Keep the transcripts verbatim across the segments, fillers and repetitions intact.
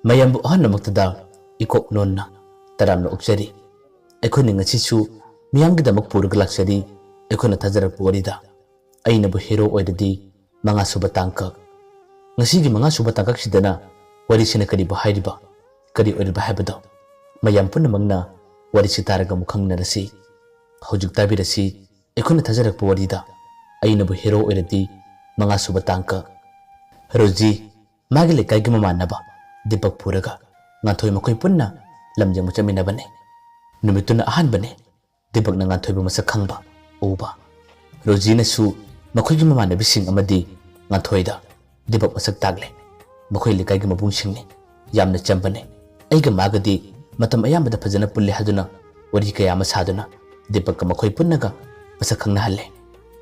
ꯃꯌꯥꯝꯕꯨ ꯑꯍꯥꯟꯕꯃꯛꯇꯗ ꯏꯀꯣꯛ ꯅꯣꯟꯅ ꯇꯔꯥꯝꯅ ꯑꯣꯛꯆꯔꯤ꯫ ꯑꯩꯈꯣꯏꯅ ꯉꯁꯤꯁꯨ ꯃꯤꯌꯥꯝꯒꯤꯗꯃꯛ ꯄꯨꯔꯒ ꯂꯥꯛꯆꯔꯤ꯫ ꯑꯩꯈꯣꯏꯅ ꯊꯥꯖꯔꯛꯄ ꯋꯥꯔꯤꯗ ꯑꯩꯅꯕꯨ ꯍꯦꯔꯣ ꯑꯣꯏꯔꯗꯤ ꯃꯉꯥ ꯁꯨꯕ ꯇꯥꯡꯀꯛ꯫ ꯉꯁꯤꯒꯤ ꯃꯉꯥ ꯁꯨꯕ ꯇꯥꯡꯀꯛꯁꯤꯗꯅ ꯋꯥꯔꯤꯁꯤꯅ ꯀꯔꯤꯕꯨ ꯍꯥꯏꯔꯤꯕ, ꯀꯔꯤ ꯑꯣꯏꯔꯤꯕ ꯍꯥꯏꯕꯗꯣ ꯃꯌꯥꯝ ꯄꯨꯝꯅꯃꯛꯅ ꯋꯥꯔꯤꯁꯤ ꯇꯥꯔꯒ ꯑꯃꯨꯛ ꯈꯪꯃꯤꯟꯅꯔꯁꯤ꯫ ꯍꯧꯖꯤꯛ ꯇꯥꯕꯤꯔꯁꯤ ꯑꯩꯈꯣꯏꯅ ꯊꯥꯖꯔꯛꯄ ꯋꯥꯔꯤꯗ ꯑꯩꯅꯕꯨ ꯍꯦꯔꯣ ꯑꯣꯏꯔꯗꯤ ꯃꯉꯥ ꯁꯨꯕ ꯇꯥꯡꯀꯛ꯫ ꯔꯣꯖꯤ ꯃꯥꯒꯤ ꯂꯩꯀꯥꯏꯒꯤ ꯃꯃꯥꯟꯅꯕ ꯗꯤꯄꯛ ꯄꯨꯔꯒ ꯉꯥꯟꯊꯣꯏ ꯃꯈꯣꯏ ꯄꯨꯟꯅ ꯂꯝ ꯌꯦꯡꯕ ꯆꯠꯃꯤꯟꯅꯕꯅꯤ꯫ ꯅꯨꯃꯤꯠꯇꯨꯅ ꯑꯍꯥꯟꯕꯅꯤ ꯗꯤꯄꯛꯅ ꯉꯥꯟꯊꯣꯏꯕꯨ ꯃꯁꯛ ꯈꯪꯕ, ꯎꯕ꯫ ꯔꯣꯖꯤꯅꯁꯨ ꯃꯈꯣꯏꯒꯤ ꯃꯃꯥꯟꯅꯕꯤꯁꯤꯡ ꯑꯃꯗꯤ ꯉꯥꯟꯊꯣꯏꯗ ꯗꯤꯄꯛ ꯃꯁꯛ ꯇꯥꯛꯂꯦ꯫ ꯃꯈꯣꯏ ꯂꯩꯀꯥꯏꯒꯤ ꯃꯕꯨꯡꯁꯤꯡꯅꯤ, ꯌꯥꯝꯅ ꯆꯝꯕꯅꯤ꯫ ꯑꯩꯒ ꯃꯥꯒꯗꯤ ꯃꯇꯝ ꯑꯌꯥꯝꯕꯗ ꯐꯖꯅ ꯄꯨꯜꯂꯦ ꯍꯥꯏꯗꯨꯅ ꯋꯥꯔꯤ ꯀꯌꯥ ꯑꯃ ꯁꯥꯗꯨꯅ ꯗꯤꯄꯛꯀ ꯃꯈꯣꯏ ꯄꯨꯟꯅꯒ ꯃꯁꯛ ꯈꯪꯅꯍꯜꯂꯦ꯫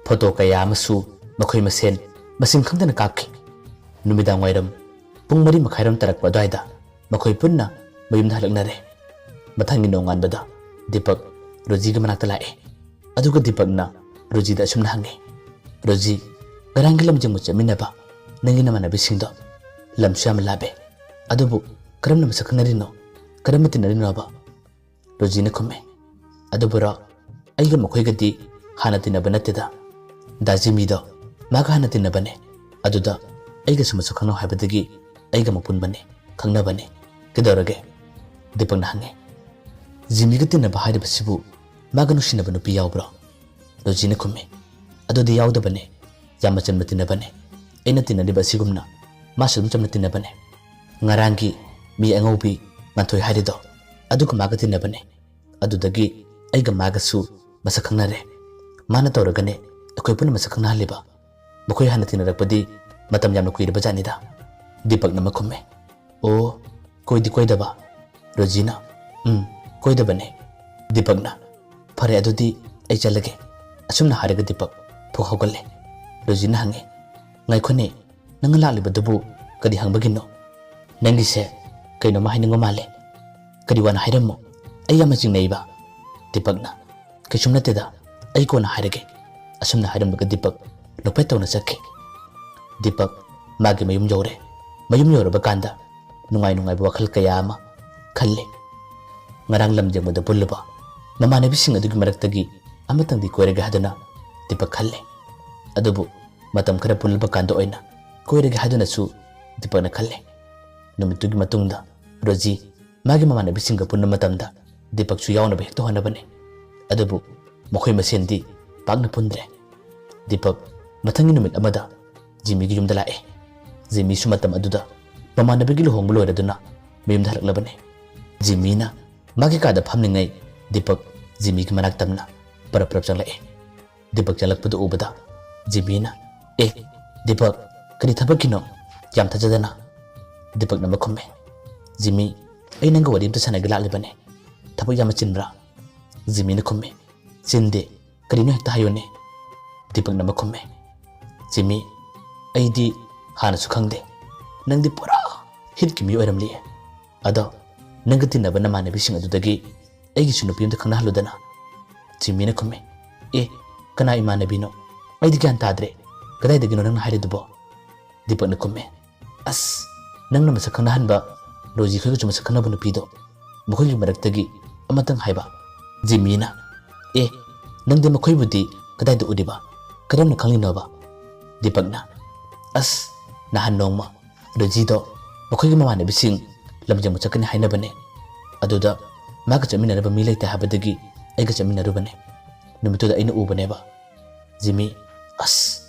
ꯐꯣꯇꯣ ꯀꯌꯥ ꯑꯃꯁꯨ ꯃꯈꯣꯏ ꯃꯁꯦꯟ ꯃꯁꯤꯡ ꯈꯪꯗꯅ ꯀꯥꯞꯈꯤ꯫ ꯅꯨꯃꯤꯗꯥꯡ ꯋꯥꯏꯔꯝ ꯄꯨꯡ ꯃꯔꯤ ꯃꯈꯥꯏꯔꯣꯝ ꯇꯥꯔꯛꯄ ꯑꯗꯨꯋꯥꯏꯗ ꯃꯈꯣꯏ ꯄꯨꯟꯅ ꯃꯌꯨꯝꯗ ꯍꯜꯂꯛꯅꯔꯦ꯫ ꯃꯊꯪꯒꯤ ꯅꯣꯡꯉꯥꯟꯕꯗ ꯗꯤꯄꯛ ꯔꯣꯖꯤꯒꯤ ꯃꯅꯥꯛꯇ ꯂꯥꯛꯑꯦ꯫ ꯑꯗꯨꯒ ꯗꯤꯄꯛꯅ ꯔꯣꯖꯤꯗ ꯑꯁꯨꯝꯅ ꯍꯪꯉꯦ, "ꯔꯣꯖꯤ, ꯉꯔꯥꯡꯒꯤ ꯂꯝ ꯌꯦꯡꯕ ꯆꯠꯃꯤꯟꯅꯕ ꯅꯪꯒꯤ ꯅꯃꯥꯟꯅꯕꯤꯁꯤꯡꯗꯣ ꯂꯝꯁꯨ ꯌꯥꯝꯅ ꯂꯥꯞꯄꯦ, ꯑꯗꯨꯕꯨ ꯀꯔꯝꯅ ꯃꯁꯛ ꯈꯪꯅꯔꯤꯅꯣ? ꯀꯔꯝꯅ ꯇꯤꯟꯅꯔꯤꯅꯣꯕ?" ꯔꯣꯖꯤꯅ ꯈꯨꯝꯃꯦ, "ꯑꯗꯨꯕꯨꯔꯣ, ꯑꯩꯒ ꯃꯈꯣꯏꯒꯗꯤ ꯍꯥꯟꯅ ꯇꯤꯟꯅꯕ ꯅꯠꯇꯦꯗ꯫ ꯗꯥ ꯖꯤꯃꯤꯗꯣ ꯃꯥꯒ ꯍꯥꯟꯅ ꯇꯤꯟꯅꯕꯅꯦ꯫ ꯑꯗꯨꯗ ꯑꯩꯒꯁꯨ ꯃꯁꯛ ꯈꯪꯅꯧ ꯍꯥꯏꯕꯗꯒꯤ ꯑꯩꯒ ꯑꯃꯨꯛ ꯄꯨꯟꯕꯅꯦ, ꯈꯪꯅꯕꯅꯦ꯫ ꯀꯩꯗꯧꯔꯒꯦ?" ꯗꯤꯄꯛꯅ ꯍꯪꯉꯦ꯫ "ꯖꯤꯃꯤꯒ ꯇꯤꯟꯅꯕ ꯍꯥꯏꯔꯤꯕꯁꯤꯕꯨ ꯃꯥꯒ ꯅꯨꯡꯁꯤꯅꯕ ꯅꯨꯄꯤ ꯌꯥꯎꯕ꯭ꯔꯣ?" ꯔꯣꯖꯤꯅ ꯈꯨꯝꯃꯤ, "ꯑꯗꯨꯗꯤ ꯌꯥꯎꯗꯕꯅꯦ꯫ ꯌꯥꯝꯅ ꯆꯝꯅ ꯇꯤꯟꯅꯕꯅꯦ꯫ ꯑꯩꯅ ꯇꯤꯟꯅꯔꯤꯕ ꯑꯁꯤꯒꯨꯝꯅ ꯃꯥꯁꯨ ꯑꯗꯨꯝ ꯆꯝꯅ ꯇꯤꯟꯅꯕꯅꯦ꯫ ꯉꯔꯥꯡꯒꯤ ꯃꯤ ꯑꯉꯧꯕꯤ ꯉꯥꯟꯊꯣꯏ ꯍꯥꯏꯔꯤꯗꯣ ꯑꯗꯨꯒ ꯃꯥꯒ ꯇꯤꯟꯅꯕꯅꯦ꯫ ꯑꯗꯨꯗꯒꯤ ꯑꯩꯒ ꯃꯥꯒꯁꯨ ꯃꯁꯛ ꯈꯪꯅꯔꯦ꯫ ꯃꯥꯅ ꯇꯧꯔꯒꯅꯦ ꯑꯩꯈꯣꯏ ꯄꯨꯟꯅ ꯃꯁꯛ ꯈꯪꯅꯍꯜꯂꯤꯕ꯫ ꯃꯈꯣꯏ ꯍꯥꯟꯅ ꯇꯤꯟꯅꯔꯛꯄꯗꯤ ꯃꯇꯝ ꯌꯥꯝꯅ ꯀꯨꯏꯔꯕ ꯖꯥꯠꯅꯤꯗ꯫" ꯗꯤꯄꯛꯅ ꯑꯃ ꯈꯨꯝꯃꯦ꯫ "ꯑꯣ, ꯀꯣꯏꯗꯤ ꯀꯣꯏꯗꯕ?" ꯔꯣꯖꯤꯅ, "ꯎꯝ, ꯀꯣꯏꯗꯕꯅꯦ꯫" ꯗꯤꯄꯛꯅ, "ꯐꯔꯦ, ꯑꯗꯨꯗꯤ ꯑꯩ ꯆꯠꯂꯒꯦ꯫" ꯑꯁꯨꯝꯅ ꯍꯥꯏꯔꯒ ꯗꯤꯄꯛ ꯊꯣꯛ ꯍꯧꯒꯠꯂꯦ꯫ ꯔꯣꯖꯤꯅ ꯍꯪꯉꯦ, "ꯉꯥꯏꯈꯣꯅꯦ, ꯅꯪꯅ ꯂꯥꯛꯂꯤꯕꯗꯨꯕꯨ ꯀꯔꯤ ꯍꯪꯕꯒꯤꯅꯣ? ꯅꯪꯒꯤꯁꯦ ꯀꯩꯅꯣꯝꯃ ꯍꯥꯏꯅꯤꯡꯕ ꯃꯥꯜꯂꯦ꯫ ꯀꯔꯤ ꯋꯥꯅ ꯍꯥꯏꯔꯝꯃꯣ, ꯑꯩ ꯌꯥꯝꯅ ꯆꯤꯡꯅꯩꯕ꯫" ꯗꯤꯄꯛꯅ, "ꯀꯩꯁꯨꯝ ꯅꯠꯇꯦꯗ, ꯑꯩ ꯀꯣꯟꯅ ꯍꯥꯏꯔꯒꯦ꯫" ꯑꯁꯨꯝꯅ ꯍꯥꯏꯔꯝꯂꯒ ꯗꯤꯄꯛ ꯅꯣꯛꯐꯦꯠ ꯇꯧꯅ ꯆꯠꯈꯤ꯫ ꯗꯤꯄꯛ ꯃꯥꯒꯤ ꯃꯌꯨꯝ ꯌꯧꯔꯦ꯫ ꯃꯌꯨꯝ ꯌꯧꯔꯕ ꯀꯥꯟꯗ ꯅꯨꯡꯉꯥꯏ ꯅꯨꯡꯉꯥꯏꯕ ꯋꯥꯈꯜ ꯀꯌꯥ ꯑꯃ ꯈꯜꯂꯦ꯫ ꯉꯔꯥꯡ ꯂꯝ ꯌꯦꯡꯕꯗ ꯄꯨꯜꯂꯨꯕ ꯃꯃꯥꯟꯅꯕꯤꯁꯤꯡ ꯑꯗꯨꯒꯤ ꯃꯔꯛꯇꯒꯤ ꯑꯃꯇꯪꯗꯤ ꯀꯣꯏꯔꯒꯦ ꯍꯥꯏꯗꯨꯅ ꯗꯤꯄꯛ ꯈꯜꯂꯦ꯫ ꯑꯗꯨꯕꯨ ꯃꯇꯝ ꯈꯔ ꯄꯨꯜꯂꯕ ꯀꯥꯟꯗ ꯑꯣꯏꯅ ꯀꯣꯏꯔꯒꯦ ꯍꯥꯏꯗꯨꯅꯁꯨ ꯗꯤꯄꯛꯅ ꯈꯜꯂꯦ꯫ ꯅꯨꯃꯤꯠꯇꯨꯒꯤ ꯃꯇꯨꯡꯗ ꯔꯣꯖꯤ ꯃꯥꯒꯤ ꯃꯃꯥꯟꯅꯕꯤꯁꯤꯡꯒ ꯄꯨꯟꯕ ꯃꯇꯝꯗ ꯗꯤꯄꯛꯁꯨ ꯌꯥꯎꯅꯕ ꯍꯦꯛꯇ ꯍꯣꯠꯅꯕꯅꯤ꯫ ꯑꯗꯨꯕꯨ ꯃꯈꯣꯏ ꯃꯁꯦꯟꯗꯤ ꯄꯥꯛꯅ ꯄꯨꯟꯗ꯭ꯔꯦ꯫ ꯗꯤꯄꯛ ꯃꯊꯪꯒꯤ ꯅꯨꯃꯤꯠ ꯑꯃꯗ ꯖꯤꯃꯤꯒꯤ ꯌꯨꯝꯗ ꯂꯥꯛꯑꯦ꯫ ꯖꯤꯃꯤꯁꯨ ꯃꯇꯝ ꯑꯗꯨꯗ ꯃꯃꯥꯟꯅꯕꯤꯒꯤ ꯂꯨꯍꯣꯡꯕ ꯂꯣꯏꯔꯗꯨꯅ ꯃꯌꯨꯝꯗ ꯍꯜꯂꯛꯂꯕꯅꯤ꯫ ꯖꯤꯃꯤꯅ ꯃꯥꯒꯤ ꯀꯥꯗ ꯐꯝꯂꯤꯉꯩ ꯗꯤꯄꯛ ꯖꯤꯃꯤꯒꯤ ꯃꯅꯥꯛ ꯇꯝꯅ ꯄꯔꯞ ꯄꯔꯞ ꯆꯪꯂꯛꯑꯦ꯫ ꯗꯤꯄꯛ ꯆꯪꯂꯛꯄꯗꯨ ꯎꯕꯗ ꯖꯤꯃꯤꯅ, "ꯑꯦ, ꯗꯤꯄꯛ, ꯀꯔꯤ ꯊꯕꯛꯀꯤꯅꯣ? ꯌꯥꯝ ꯊꯥꯖꯗꯅ?" ꯗꯤꯄꯛꯅ ꯑꯃ ꯈꯨꯝꯃꯦ꯫ "ꯖꯤꯃꯤ, ꯑꯩ ꯅꯪꯒ ꯋꯥꯔꯤ ꯑꯝꯇ ꯁꯥꯟꯅꯒꯦ ꯂꯥꯛꯂꯤꯕꯅꯦ꯫ ꯊꯕꯛ ꯌꯥꯝꯅ ꯆꯤꯟꯕ꯭ꯔꯥ?" ꯖꯤꯃꯤꯅ ꯈꯨꯝꯃꯦ꯫ "ꯆꯤꯟꯗꯦ, ꯀꯔꯤꯅꯣ ꯍꯦꯛꯇ ꯍꯥꯏꯌꯨꯅꯦ?" ꯗꯤꯄꯛꯅ ꯑꯃ ꯈꯨꯝꯃꯦ꯫ "ꯖꯤꯃꯤ, ꯑꯩꯗꯤ ꯍꯥꯟꯅꯁꯨ ꯈꯪꯗꯦ꯫ ꯅꯪꯗꯤ ꯄꯨꯔꯥ ꯍꯤꯠꯀꯤ ꯃꯤ ꯑꯣꯏꯔꯝꯂꯤꯌꯦ꯫ ꯑꯗꯣ ꯅꯪꯒ ꯇꯤꯟꯅꯕ ꯅꯃꯥꯟꯅꯕꯤꯁꯤꯡ ꯑꯗꯨꯗꯒꯤ ꯑꯩꯒꯤꯁꯨ ꯅꯨꯄꯤ ꯑꯝꯇ ꯈꯪꯅꯍꯜꯂꯨꯗꯅ?" ꯖꯤꯃꯤꯅ ꯈꯨꯝꯃꯦ꯫ "ꯑꯦ, ꯀꯅꯥ ꯏꯃꯥꯟꯅꯕꯤꯅꯣ? ꯑꯩꯗꯤ ꯒ꯭ꯌꯥꯟ ꯇꯥꯗ꯭ꯔꯦ꯫ ꯀꯗꯥꯏꯗꯒꯤꯅꯣ ꯅꯪꯅ ꯍꯥꯏꯔꯤꯗꯨꯕꯣ?" ꯗꯤꯄꯛꯅ ꯈꯨꯝꯃꯦ꯫ "ꯑꯁ, ꯅꯪꯅ ꯃꯁꯛ ꯈꯪꯅꯍꯟꯕ ꯔꯣꯖꯤ ꯈꯣꯏꯒꯁꯨ ꯃꯁꯛ ꯈꯪꯅꯕ ꯅꯨꯄꯤꯗꯣ, ꯃꯈꯣꯏꯒꯤ ꯃꯔꯛꯇꯒꯤ ꯑꯃꯇꯪ ꯍꯥꯏꯕ꯫" ꯖꯤꯃꯤꯅ, "ꯑꯦ, ꯅꯪꯗꯤ ꯃꯈꯣꯏꯕꯨꯗꯤ ꯀꯗꯥꯏꯗ ꯎꯔꯤꯕ? ꯀꯔꯝꯅ ꯈꯪꯂꯤꯅꯣꯕ?" ꯗꯤꯄꯛꯅ, "ꯑꯁ, ꯅꯍꯥꯟ ꯅꯣꯡꯃ ꯔꯣꯖꯤꯗꯣ ꯃꯈꯣꯏꯒꯤ ꯃꯃꯥꯟꯅꯕꯤꯁꯤꯡ ꯂꯝ ꯌꯦꯡꯕ ꯆꯠꯀꯅꯤ ꯍꯥꯏꯅꯕꯅꯦ꯫ ꯑꯗꯨꯗ ꯃꯥꯒ ꯆꯠꯃꯤꯟꯅꯅꯕ ꯃꯤ ꯂꯩꯇꯦ ꯍꯥꯏꯕꯗꯒꯤ ꯑꯩꯒ ꯆꯠꯃꯤꯟꯅꯔꯨꯕꯅꯦ꯫ ꯅꯨꯃꯤꯠꯇꯨꯗ ꯑꯩꯅ ꯎꯕꯅꯦꯕ꯫" ꯖꯤꯃꯤ, "ꯑꯁ,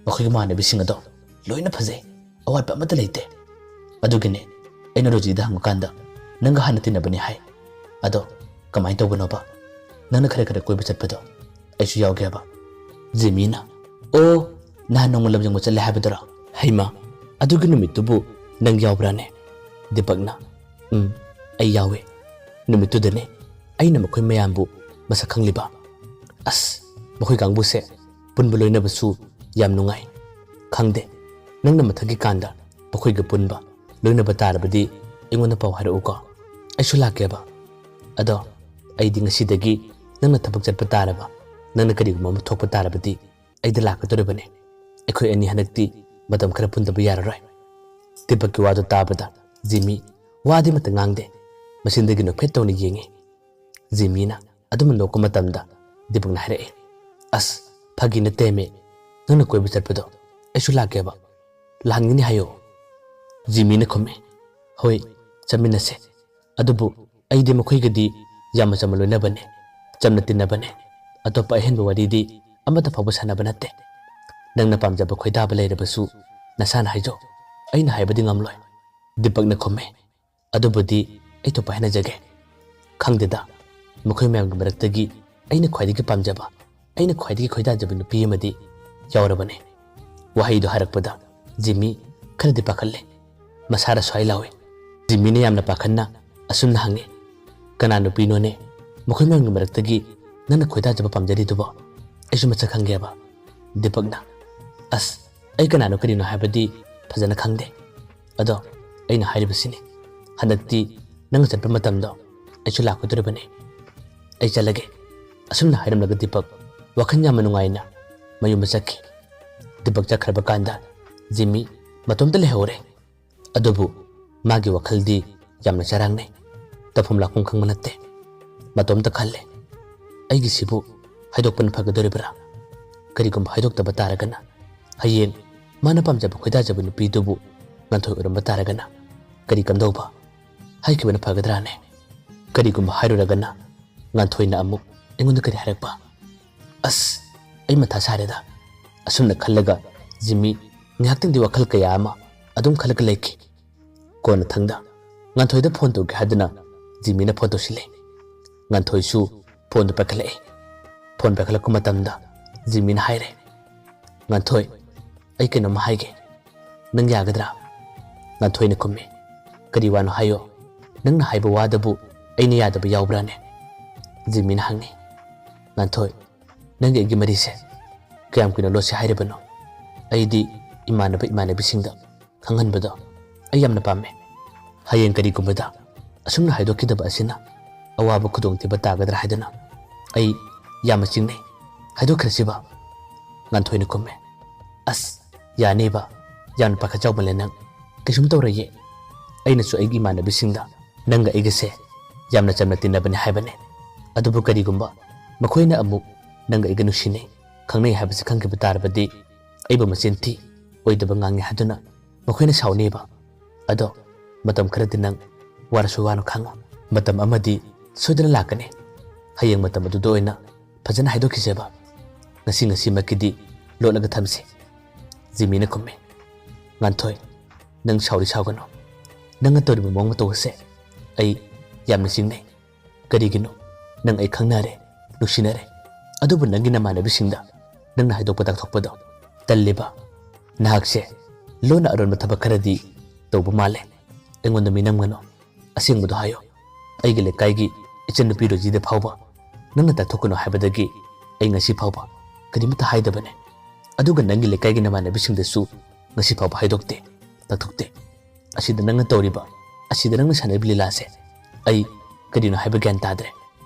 ꯃꯈꯣꯏꯒꯤ ꯃꯃꯥꯟꯅꯕꯤꯁꯤꯡ ꯑꯗꯣ ꯂꯣꯏꯅ ꯐꯖꯩ, ꯑꯋꯥꯠꯄ ꯑꯃꯠꯇ ꯂꯩꯇꯦ꯫ ꯑꯗꯨꯒꯤꯅꯦ ꯑꯩꯅ ꯔꯣꯖꯤꯗ ꯍꯪꯕꯀꯥꯟꯗ ꯅꯪꯒ ꯍꯥꯟꯅ ꯇꯤꯟꯅꯕꯅꯤ ꯍꯥꯏ꯫ ꯑꯗꯣ ꯀꯃꯥꯏꯅ ꯇꯧꯕꯅꯣꯕ? ꯅꯪꯅ ꯈꯔ ꯈꯔ ꯀꯣꯏꯕ ꯆꯠꯄꯗꯣ ꯑꯩꯁꯨ ꯌꯥꯎꯒꯦ ꯍꯥꯏꯕ꯫" ꯖꯤꯃꯤꯅ, "ꯑꯣ, ꯅꯍꯥꯟ ꯅꯣꯡꯃ ꯂꯝ ꯌꯦꯡꯕ ꯆꯠꯂꯦ ꯍꯥꯏꯕꯗꯨꯔꯣ? ꯍꯩꯃ, ꯑꯗꯨꯒꯤ ꯅꯨꯃꯤꯠꯇꯨꯕꯨ ꯅꯪ ꯌꯥꯎꯕ꯭ꯔꯥꯅꯦ?" ꯗꯤꯄꯛꯅ, "ꯎꯝ, ꯑꯩ ꯌꯥꯎꯋꯦ꯫ ꯅꯨꯃꯤꯠꯇꯨꯗꯅꯦ ꯑꯩꯅ ꯃꯈꯣꯏ ꯃꯌꯥꯝꯕꯨ ꯃꯁꯛ ꯈꯪꯂꯤꯕ꯫ ꯑꯁ, ꯃꯈꯣꯏ ꯀꯥꯡꯕꯨꯁꯦ ꯄꯨꯟꯕ ꯂꯣꯏꯅꯕꯁꯨ ꯌꯥꯝ ꯅꯨꯡꯉꯥꯏ꯫ ꯈꯪꯗꯦ, ꯅꯪꯅ ꯃꯊꯪꯒꯤ ꯀꯥꯟꯗ ꯃꯈꯣꯏꯒ ꯄꯨꯟꯕ ꯂꯣꯏꯅꯕ ꯇꯥꯔꯕꯗꯤ ꯑꯩꯉꯣꯟꯗ ꯄꯥꯎ ꯍꯥꯏꯔꯛꯎꯀꯣ꯫ ꯑꯩꯁꯨ ꯂꯥꯛꯀꯦꯕ꯫ ꯑꯗꯣ ꯑꯩꯗꯤ ꯉꯁꯤꯗꯒꯤ ꯅꯪꯅ ꯊꯕꯛ ꯆꯠꯄ ꯇꯥꯔꯕ, ꯅꯪꯅ ꯀꯔꯤꯒꯨꯝꯕ ꯑꯃ ꯊꯣꯛꯄ ꯇꯥꯔꯕꯗꯤ ꯑꯩꯗ ꯂꯥꯛꯀꯗꯧꯔꯤꯕꯅꯤ꯫ ꯑꯩꯈꯣꯏ ꯑꯅꯤ ꯍꯟꯗꯛꯇꯤ ꯃꯇꯝ ꯈꯔ ꯄꯨꯟꯗꯕ ꯌꯥꯔꯔꯣꯏ꯫" ꯗꯤꯄꯛꯀꯤ ꯋꯥꯗꯨ ꯇꯥꯕꯗ ꯖꯤꯃꯤ ꯋꯥꯗꯤ ꯑꯃꯠꯇ ꯉꯥꯡꯗꯦ꯫ ꯃꯆꯤꯟꯗꯒꯤ ꯅꯣꯛꯐꯦꯠ ꯇꯧꯅ ꯌꯦꯡꯉꯤ꯫ ꯖꯤꯃꯤꯅ ꯑꯗꯨꯝꯅ ꯅꯣꯛꯄ ꯃꯇꯝꯗ ꯗꯤꯄꯛꯅ ꯍꯥꯏꯔꯛꯏ, "ꯑꯁ, ꯐꯥꯒꯤ ꯅꯠꯇꯦꯃꯤ꯫ ꯅꯪꯅ ꯀꯣꯏꯕ ꯆꯠꯄꯗꯣ ꯑꯩꯁꯨ ꯂꯥꯛꯀꯦꯕ꯫ ꯂꯥꯛꯍꯟꯒꯅꯤ ꯍꯥꯏꯌꯣ?" ꯖꯤꯃꯤꯅ ꯈꯨꯝꯃꯤ, "ꯍꯣꯏ, ꯆꯠꯃꯤꯟꯅꯁꯦ꯫ ꯑꯗꯨꯕꯨ ꯑꯩꯗꯤ ꯃꯈꯣꯏꯒꯗꯤ ꯌꯥꯝꯅ ꯆꯝꯅ ꯂꯣꯏꯅꯕꯅꯦ, ꯆꯝꯅ ꯇꯤꯟꯅꯕꯅꯦ꯫ ꯑꯇꯣꯞꯄ ꯑꯍꯦꯟꯕ ꯋꯥꯔꯤꯗꯤ ꯑꯃꯠꯇ ꯐꯥꯎꯕ ꯁꯥꯟꯅꯕ ꯅꯠꯇꯦ꯫ ꯅꯪꯅ ꯄꯥꯝꯖꯕ ꯈꯣꯏꯗꯥꯕ ꯂꯩꯔꯕꯁꯨ ꯅꯁꯥꯅ ꯍꯥꯏꯖꯧ꯫ ꯑꯩꯅ ꯍꯥꯏꯕꯗꯤ ꯉꯝꯂꯣꯏ꯫" ꯗꯤꯄꯛꯅ ꯈꯨꯝꯃꯤ, "ꯑꯗꯨꯕꯨꯗꯤ ꯑꯩ ꯊꯣꯛꯄ ꯍꯥꯏꯅꯖꯒꯦ꯫ ꯈꯪꯗꯦꯗ, ꯃꯈꯣꯏ ꯃꯌꯥꯝꯒꯤ ꯃꯔꯛꯇꯒꯤ ꯑꯩꯅ ꯈ꯭ꯋꯥꯏꯗꯒꯤ ꯄꯥꯝꯖꯕ, ꯑꯩꯅ ꯈ꯭ꯋꯥꯏꯗꯒꯤ ꯈꯣꯏꯗꯥꯖꯕ ꯅꯨꯄꯤ ꯑꯃꯗꯤ ꯌꯥꯎꯔꯕꯅꯦ꯫" ꯋꯥꯍꯩꯗꯨ ꯍꯥꯏꯔꯛꯄꯗ ꯖꯤꯃꯤ ꯈꯔꯗꯤ ꯄꯥꯈꯠꯂꯦ꯫ ꯃꯁꯥꯗ ꯁ꯭ꯋꯥꯏ ꯂꯥꯎꯏ꯫ ꯖꯤꯃꯤꯅ ꯌꯥꯝꯅ ꯄꯥꯈꯠꯅ ꯑꯁꯨꯝꯅ ꯍꯪꯉꯤ, "ꯀꯅꯥ ꯅꯨꯄꯤꯅꯣꯅꯦ? ꯃꯈꯣꯏ ꯃꯌꯥꯝꯒꯤ ꯃꯔꯛꯇꯒꯤ ꯅꯪꯅ ꯈꯣꯏꯗꯥꯖꯕ ꯄꯥꯝꯖꯔꯤꯗꯨꯕꯣ? ꯑꯩꯁꯨ ꯃꯁꯛ ꯈꯪꯒꯦꯕ?" ꯗꯤꯄꯛꯅ, "ꯑꯁ, ꯑꯩ ꯀꯅꯥꯅꯣ ꯀꯔꯤꯅꯣ ꯍꯥꯏꯕꯗꯤ ꯐꯖꯅ ꯈꯪꯗꯦ꯫ ꯑꯗꯣ ꯑꯩꯅ ꯍꯥꯏꯔꯤꯕꯁꯤꯅꯤ, ꯍꯟꯗꯛꯇꯤ ꯅꯪ ꯆꯠꯄ ꯃꯇꯝꯗꯣ ꯑꯩꯁꯨ ꯂꯥꯛꯀꯗꯧꯔꯤꯕꯅꯤ꯫ ꯑꯩ ꯆꯠꯂꯒꯦ꯫" ꯑꯁꯨꯝꯅ ꯍꯥꯏꯔꯝꯂꯒ ꯗꯤꯄꯛ ꯋꯥꯈꯜ ꯌꯥꯝꯅ ꯅꯨꯡꯉꯥꯏꯅ ꯃꯌꯨꯝꯗ ꯆꯠꯈꯤ꯫ ꯗꯤꯄꯛ ꯆꯠꯈ꯭ꯔꯕ ꯀꯥꯟꯗ ꯖꯤꯃꯤ ꯃꯇꯣꯝꯇ ꯂꯩꯍꯧꯔꯦ꯫ ꯑꯗꯨꯕꯨ ꯃꯥꯒꯤ ꯋꯥꯈꯜꯗꯤ ꯌꯥꯝꯅ ꯆꯔꯥꯡꯅꯩ꯫ ꯇꯧꯐꯝ ꯂꯥꯛꯐꯝ ꯈꯪꯕ ꯅꯠꯇꯦ꯫ ꯃꯇꯣꯝꯇ ꯈꯜꯂꯦ, "ꯑꯩꯒꯤꯁꯤꯕꯨ ꯍꯥꯏꯗꯣꯛꯄꯅ ꯐꯒꯗꯧꯔꯤꯕ꯭ꯔꯥ? ꯀꯔꯤꯒꯨꯝꯕ ꯍꯥꯏꯗꯣꯛꯇꯕ ꯇꯥꯔꯒꯅ, ꯍꯌꯦꯡ ꯃꯥꯅ ꯄꯥꯝꯖꯕ ꯈꯣꯏꯗꯥꯖꯕ ꯅꯨꯄꯤꯗꯨꯕꯨ ꯉꯟꯊꯣꯏ ꯑꯣꯏꯔꯝꯕ ꯇꯥꯔꯒꯅ ꯀꯔꯤ ꯀꯝꯗꯧꯕ? ꯍꯥꯏꯈꯤꯕꯅ ꯐꯒꯗ꯭ꯔꯥꯅꯦ? ꯀꯔꯤꯒꯨꯝꯕ ꯍꯥꯏꯔꯨꯔꯒꯅ ꯉꯟꯊꯣꯏꯅ ꯑꯃꯨꯛ ꯑꯩꯉꯣꯟꯗ ꯀꯔꯤ ꯍꯥꯏꯔꯛꯄ? ꯑꯁ, ꯑꯩ ꯃꯊꯥ ꯁꯥꯔꯦꯗ꯫" ꯑꯁꯨꯝꯅ ꯈꯜꯂꯒ ꯖꯤꯃꯤ ꯉꯥꯏꯍꯥꯛꯇꯪꯗꯤ ꯋꯥꯈꯜ ꯀꯌꯥ ꯑꯃ ꯑꯗꯨꯝ ꯈꯜꯂꯒ ꯂꯩꯈꯤ꯫ ꯀꯣꯟꯅꯊꯪꯗ ꯉꯟꯊꯣꯏꯗ ꯐꯣꯟ ꯇꯧꯒꯦ ꯍꯥꯏꯗꯨꯅ ꯖꯤꯃꯤꯅ ꯐꯣꯟ ꯇꯧꯁꯤꯜꯂꯦ꯫ ꯉꯟꯊꯣꯏꯁꯨ ꯐꯣꯟꯗꯨ ꯄꯥꯏꯈꯠꯂꯛꯑꯦ꯫ ꯐꯣꯟ ꯄꯥꯏꯈꯠꯂꯛꯄ ꯃꯇꯝꯗ ꯖꯤꯃꯤꯅ ꯍꯥꯏꯔꯦ, "ꯉꯟꯊꯣꯏ, ꯑꯩ ꯀꯩꯅꯣꯝꯃ ꯍꯥꯏꯒꯦ꯫ ꯅꯪ ꯌꯥꯒꯗ꯭ꯔꯥ?" ꯉꯟꯊꯣꯏꯅ ꯈꯨꯝꯃꯤ, "ꯀꯔꯤ ꯋꯥꯅꯣ ꯍꯥꯏꯌꯣ꯫ ꯅꯪꯅ ꯍꯥꯏꯕ ꯋꯥꯗꯕꯨ ꯑꯩꯅ ꯌꯥꯗꯕ ꯌꯥꯎꯕ꯭ꯔꯥꯅꯦ?" ꯖꯤꯃꯤꯅ ꯍꯪꯉꯤ꯫ "ꯉꯟꯊꯣꯏ, ꯅꯪꯒꯤ ꯑꯩꯒꯤ ꯃꯔꯤꯁꯦ ꯀꯌꯥꯝ ꯀꯨꯏꯅ ꯂꯣꯠꯁꯦ ꯍꯥꯏꯔꯤꯕꯅꯣ? ꯑꯩꯗꯤ ꯏꯃꯥꯟꯅꯕ ꯏꯃꯥꯟꯅꯕꯤꯁꯤꯡꯗ ꯈꯪꯍꯟꯕꯗꯣ ꯑꯩ ꯌꯥꯝꯅ ꯄꯥꯝꯃꯦ꯫ ꯍꯌꯦꯡ ꯀꯔꯤꯒꯨꯝꯕꯗ ꯑꯁꯨꯝꯅ ꯍꯥꯏꯗꯣꯛꯈꯤꯗꯕ ꯑꯁꯤꯅ ꯑꯋꯥꯕ ꯈꯨꯗꯣꯡꯊꯤꯕ ꯇꯥꯒꯗ꯭ꯔꯥ ꯍꯥꯏꯗꯨꯅ ꯑꯩ ꯌꯥꯝꯅ ꯆꯤꯡꯅꯩ꯫ ꯍꯥꯏꯗꯣꯛꯈ꯭ꯔꯁꯤꯕ?" ꯉꯟꯊꯣꯏꯅ ꯈꯨꯝꯃꯦ꯫ "ꯑꯁ, ꯌꯥꯅꯤꯕ, ꯌꯥꯝꯅ ꯄꯥꯈꯠꯆꯧꯕꯅꯦ ꯅꯪ꯫ ꯀꯩꯁꯨꯝ ꯇꯧꯔꯣꯏꯌꯦ꯫ ꯑꯩꯅꯁꯨ ꯑꯩꯒꯤ ꯏꯃꯥꯟꯅꯕꯤꯁꯤꯡꯗ ꯅꯪꯒ ꯑꯩꯒꯁꯦ ꯌꯥꯝꯅ ꯆꯝꯅ ꯇꯤꯟꯅꯕꯅꯤ ꯍꯥꯏꯕꯅꯦ꯫ ꯑꯗꯨꯕꯨ ꯀꯔꯤꯒꯨꯝꯕ ꯃꯈꯣꯏꯅ ꯑꯃꯨꯛ ꯅꯪꯒ ꯑꯩꯒ ꯅꯨꯡꯁꯤꯅꯩ, ꯈꯪꯅꯩ ꯍꯥꯏꯕꯁꯤ ꯈꯪꯈꯤꯕ ꯇꯥꯔꯕꯗꯤ ꯑꯩꯕꯨ ꯃꯆꯤꯟ ꯊꯤ, ꯑꯣꯏꯗꯕ ꯉꯥꯡꯉꯤ ꯍꯥꯏꯗꯨꯅ ꯃꯈꯣꯏꯅ ꯁꯥꯎꯅꯦꯕ꯫ ꯑꯗꯣ ꯃꯇꯝ ꯈꯔꯗꯤ ꯅꯪ ꯋꯥꯔꯁꯨ ꯋꯥꯅ ꯈꯥꯡꯉꯨ꯫ ꯃꯇꯝ ꯑꯃꯗꯤ ꯁꯣꯏꯗꯅ ꯂꯥꯛꯀꯅꯤ꯫ ꯍꯌꯦꯡ ꯃꯇꯝ ꯑꯗꯨꯗ ꯑꯣꯏꯅ ꯐꯖꯅ ꯍꯥꯏꯗꯣꯛꯈꯤꯁꯦꯕ꯫ ꯉꯁꯤ ꯉꯁꯤꯃꯛꯀꯤꯗꯤ ꯂꯣꯠꯂꯒ ꯊꯝꯁꯤ꯫ ꯖꯤꯃꯤꯅ ꯈꯨꯝꯃꯤ꯫ ꯉꯥꯟꯊꯣꯏ, ꯅꯪ ꯁꯥꯎꯗꯤ ꯁꯥꯎꯒꯅꯨ꯫ ꯅꯪꯅ ꯇꯧꯔꯤꯕ ꯃꯑꯣꯡ ꯃꯇꯧ ꯑꯁꯦ ꯑꯩ ꯌꯥꯝꯅ ꯆꯤꯡꯅꯩ꯫ ꯀꯔꯤꯒꯤꯅꯣ? ꯅꯪ ꯑꯩ ꯈꯪꯅꯔꯦ, ꯅꯨꯡꯁꯤꯅꯔꯦ꯫ ꯑꯗꯨꯕꯨ ꯅꯪꯒꯤ ꯅꯃꯥꯟꯅꯕꯤꯁꯤꯡꯗ ꯅꯪꯅ ꯍꯥꯏꯗꯣꯛꯄ ꯇꯥꯛꯊꯣꯛꯄꯗꯣ ꯇꯜꯂꯤꯕ꯫ ꯅꯍꯥꯛꯁꯦ ꯂꯣꯟꯅ ꯑꯔꯣꯟꯕ ꯊꯕꯛ ꯈꯔꯗꯤ ꯇꯧꯕ ꯃꯥꯜꯂꯦ꯫ ꯑꯩꯉꯣꯟꯗ ꯃꯤꯅꯝꯒꯅꯨ꯫ ꯑꯁꯦꯡꯕꯗꯣ ꯍꯥꯏꯌꯣ꯫ ꯑꯩꯒꯤ ꯂꯩꯀꯥꯏꯒꯤ ꯏꯆꯟꯅꯨꯄꯤ ꯔꯣꯖꯤꯗ ꯐꯥꯎꯕ ꯅꯪꯅ ꯇꯥꯛꯊꯣꯛꯀꯅꯨ ꯍꯥꯏꯕꯗꯒꯤ ꯑꯩ ꯉꯁꯤ ꯐꯥꯎꯕ ꯀꯔꯤꯃꯠꯇ ꯍꯥꯏꯗꯕꯅꯦ꯫ ꯑꯗꯨꯒ ꯅꯪꯒꯤ ꯂꯩꯀꯥꯏꯒꯤ ꯅꯃꯥꯟꯅꯕꯤꯁꯤꯡꯗꯁꯨ ꯉꯁꯤ ꯐꯥꯎꯕ ꯍꯥꯏꯗꯣꯛꯇꯦ, ꯇꯥꯛꯊꯣꯛꯇꯦ꯫ ꯑꯁꯤꯗ ꯅꯪꯅ ꯇꯧꯔꯤꯕ, ꯑꯁꯤꯗ ꯅꯪꯅ ꯁꯥꯟꯅꯔꯤꯕ ꯂꯤꯂꯥꯁꯦ ꯑꯩ ꯀꯔꯤꯅꯣ ꯍꯥꯏꯕ ꯒ꯭ꯌꯥꯟ ꯇꯥꯗ꯭ꯔꯦ꯫